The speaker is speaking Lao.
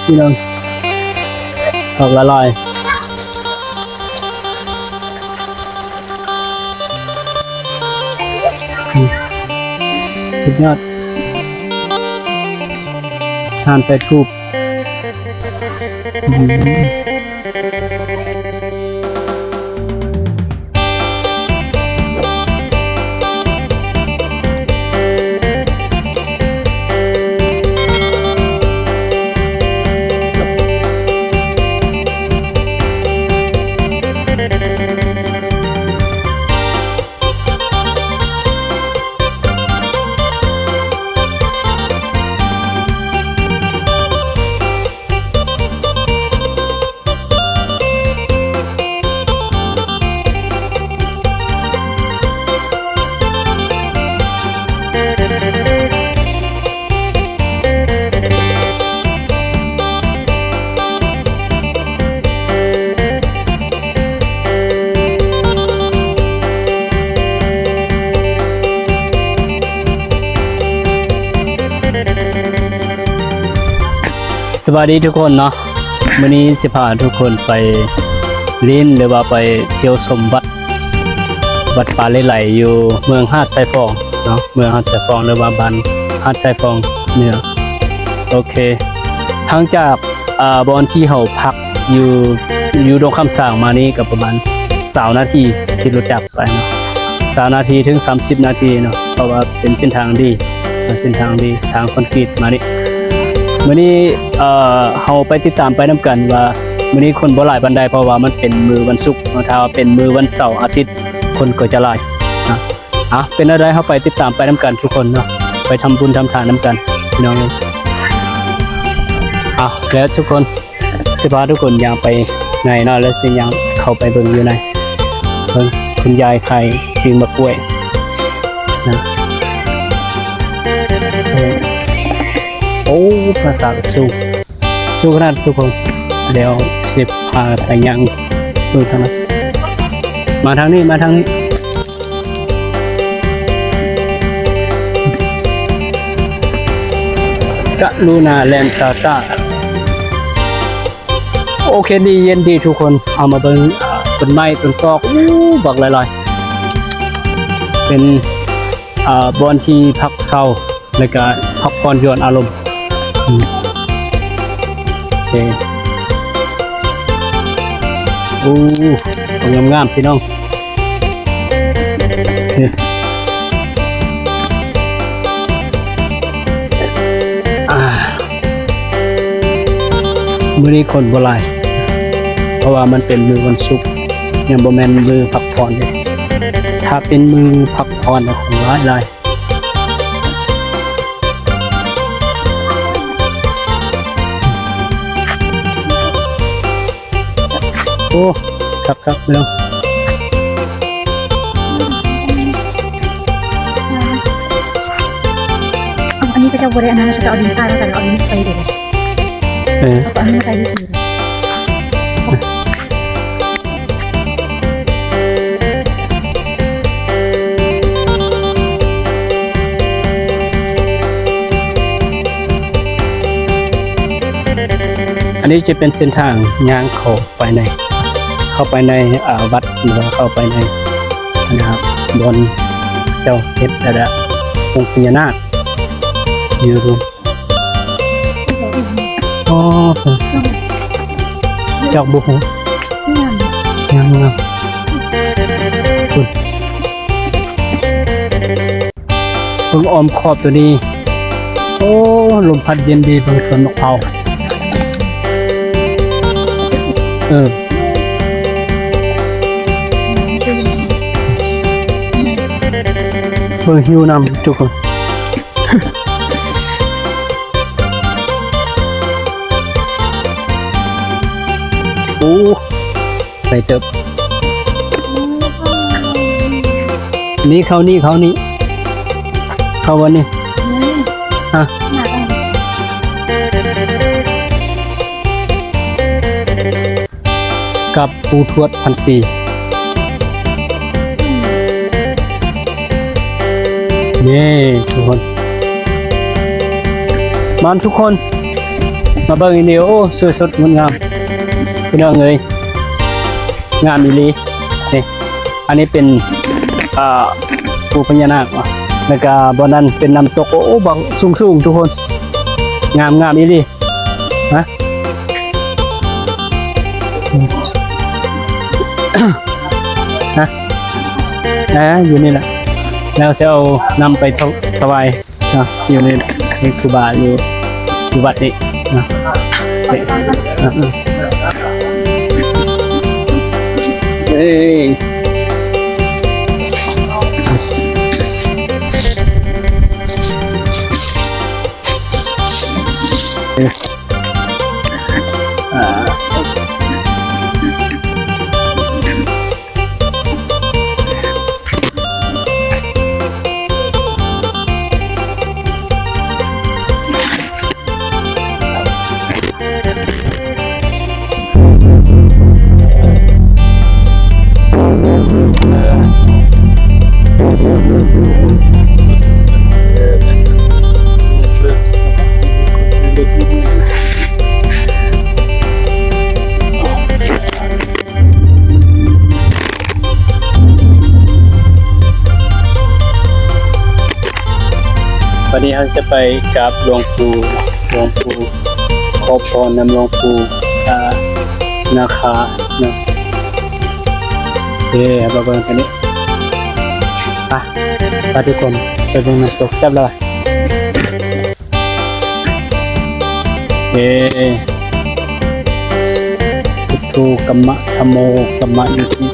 ພີ່ນ້ອງ ອອກຫຼາຍໆ ອືມ ສຸດຍອດ ຖ່ານໄຟທູບ. ສະບາຍດີທຸກຄົນເນາະ, ມື້ນີ້ຊິພາທຸກຄົນໄປຫຼິ້ນ ຫຼືວ່າໄປທ່ຽວຊົມວັດ ວັດປ່າເລໄຫຼ ຢູ່ເມືອງຫາດຊາຍຟອງເນາະ, ເມືອງຫາດຊາຍຟອງ ຫຼືວ່າບ້ານຫາດຊາຍຟອງເໜືອ. ໂອເຄ ຫ່າງຈາກ ອ່າ ບ່ອນທີ່ເຮົາພັກຢູ່ ຢູ່ດົງຄຳຊ້າງມານີ້ກໍປະມານຊາວນາທີ ຂີ່ລົດຈັກໄປເນາະ, ຊາວນາທີເຖິງສາມສິບນາທີເນາະ, ເພາະວ່າເປັນເສັ້ນທາງດີ ເສັ້ນທາງດີ ທາງຄອນກຣີດມານີ້. ມື້ນີ້ ເອີ ເຮົາໄປຕິດຕາມໄປນຳກັນວ່າ ມື້ນີ້ຄົນບໍ່ຫຼາຍປານໃດ ເພາະວ່າມັນເປັນມື້ວັນສຸກເນາະ, ຖ້າວ່າເປັນມື້ວັນເສົາອາທິດ ຄົນກໍຈະຫຼາຍນະ. ອ່ະ ເປັນແນວໃດ ເຮົາໄປຕິດຕາມໄປນຳກັນທຸກຄົນເນາະ, ໄປທຳບຸນທຳທານນຳກັນພີ່ນ້ອງເອີຍ. ອ່ະ ແລ້ວທຸກຄົນ ຊິພາທຸກຄົນຍ່າງໄປໃນເນາະ, ແລ້ວຊິຍ່າງເຂົ້າໄປເບິ່ງຢູ່ໃນ. ເບິ່ງຄຸນຍາຍຂາຍປີນໝາກກ້ວຍນະ. ໂອ້ ພາສາກະສູງ ສູງຂະໜາດທຸກຄົນ. ແລ້ວຊິພາໄປຍ່າງເບິ່ງທາງນັ້ນ. ມາທາງນີ້ ມາທາງນີ້. ກະລຸນາແລ່ນຊ້າໆ. ໂອເຄ ດີ ເຢັນດີທຸກຄົນ. ເຮົາມາເບິ່ງ ເອີ ຕົ້ນໄມ້ຕົ້ນຕອກ ອູ້ ບັກຫຼາຍໆ. ເປັນ ເອີ ບ່ອນທີ່ພັກເຊົາ ແລ້ວກະພັກຜ່ອນຢ່ອນອາລົມ. ອືມ ໂອເຄ ໂອ້ ງາມໆ ພີ່ນ້ອງ. ອ່າ ມື້ນີ້ຄົນບໍ່ຫຼາຍ ເພາະວ່າມັນເປັນມື້ວັນສຸກ ຍັງບໍ່ແມ່ນມື້ພັກຜ່ອນເດ້. ຖ້າເປັນມື້ພັກຜ່ອນນະ ຄົນຫຼາຍໆ. ໂອ້ ຄັກໆ ພີ່ນ້ອງ. ເອົາ ອັນນີ້ເຂົາເຈົ້າບໍ່ໄດ້ອັນນັ້ນ ເຂົາເຈົ້າເອົາດິນຊາຍມາໃສ່ ເອົາດິນໃສ່ເດ້. ເອີ ເອົາອັນນີ້ມາໃສ່ຊື່ໆ. ອັນນີ້ຈະເປັນເສັ້ນທາງຍ່າງເຂົ້າໄປໃນ ເຂົ້າໄປໃນ ອ່າ ວັດ ຫຼືວ່າເຂົ້າໄປໃນ ອັນນ່າ ບ່ອນເຈົ້າເຮັດ ແລ້ວ ອົງພະຍານາກຢູ່. ອໍ ຈັກບໍ່ຮູ້ ງາມ ງາມ ງາມ. ພຸ້ນ ເບິ່ງອ້ອມຂອບຕົວນີ້ ໂອ້ ລົມພັດເຢັນດີ. ເບິ່ງສວນໝາກເພົ້າ ເອີ ເບິ່ງຫິວນຳທຸກຄົນ. ໂອ້ ໄກເຕີບ. ນີ້ເຂົ້ານີ້ ເຂົ້ານີ້ ເຂົ້າອັນນີ້ ອືມ ຮະ ກັບປູທວດພັນປີ. ນີ້ທຸກຄົນ ມາທຸກຄົນ ມາເບິ່ງອີ່ຫຼີ ໂອ້ ສວຍສົດງົດງາມ ພີ່ນ້ອງເອີຍ ງາມອີ່ຫຼີ. ນີ້ ອັນນີ້ເປັນ ອ່າ ພູພະຍານາກເນາະ ແລ້ວກະບ່ອນນັ້ນເປັນນ້ຳຕົກ. ໂອ້ ບັກສູງໆ ທຸກຄົນ ງາມໆ ອີ່ຫຼີ. ຮະ ຮະ ອ່າ ຢູ່ນີ້ແຫຼະ ແລ້ວຊິເອົານ້ຳໄປຖະ ຖວາຍເນາະ ຢູ່ໃນ ໃນຄູບາຢູ່ ຢູ່ວັດນີ້ເນາະ. ເອີຍ ວັນນີ້ເຮົາຈະໄປກາບຫຼວງປູ່ ຫຼວງປູ່ ຂໍພອນນຳຫຼວງປູ່ ອ່າ ນາຄາເນາະ. ໂອເຄ ເຮົາມາເບິ່ງກັນນີ້ ໄປ ໄປທຸກຄົນ ໄປເບິ່ງນ້ຳຕົກ. ຈັບແລ້ວ ເອ ພຸດໂທ ກຳມະ ທຳໂມ ກຳມະ ຢູ່ທີ່